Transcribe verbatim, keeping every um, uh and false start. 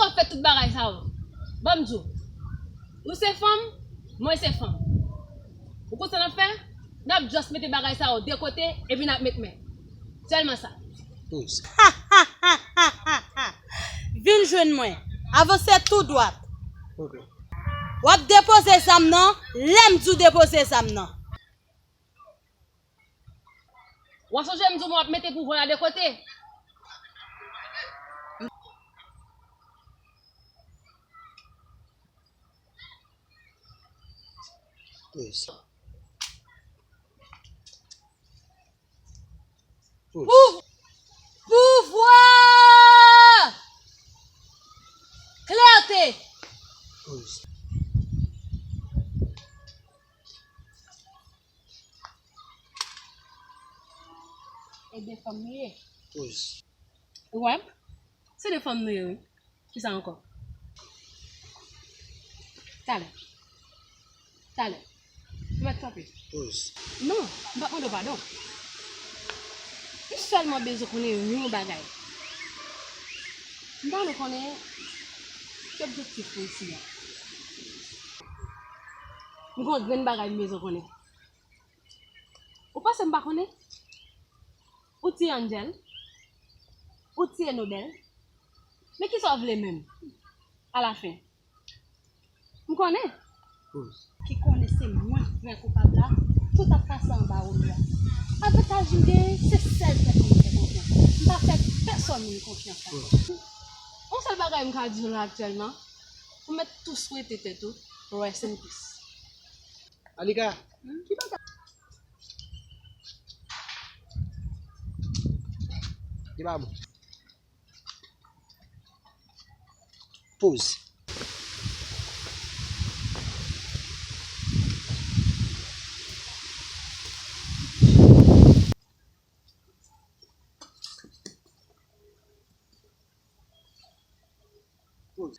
W ap fè tout bagay sa yo. Ban m di w. Ou se fanm, mwen se fanm. Ou konn sa n ap fè? N ap just mete bagay sa yo de kote, epi n ap met men. Sèlman sa. Poz. Vin jwenn mwen. Avanse tou dwat. Ok. W ap depoze zam nan, lè m di w depoze zam nan. W ap sonje m di w mwen w ap mete pouvwa la de kote. Yes. Pou-, pouvwa! Klète! E de fanm nou ye. Ou wè m? Se de fanm nou ye, wi. Kisa ankò? Talè. Talè. Ou mèt kanpe. Poz. Non, m p ap mande w padon. M sèlman bezwen konnen yon bagay. M ta vle konnen ki objektif ou isi a. M gen yon grenn bagay m bezwen konnen. Ou panse m pa konnen? Ou tiye Angel? Ou tiye Nobel? Men kisa w vle menm? Alafen. M konnen. Ki konnen se mwen k vrè koupab la, tout ap pase anba wòl la. Avantaj m genyen, se sèl tèt mwen m fè konfyans. M pa fè pèsonn moun konfyans ankò. Yon sèl bagay m ka di w la aktyèlman, ou mèt tou swete tèt ou, rest in peace. Alika, ki bagay? Li pa bon. Poz. Poz.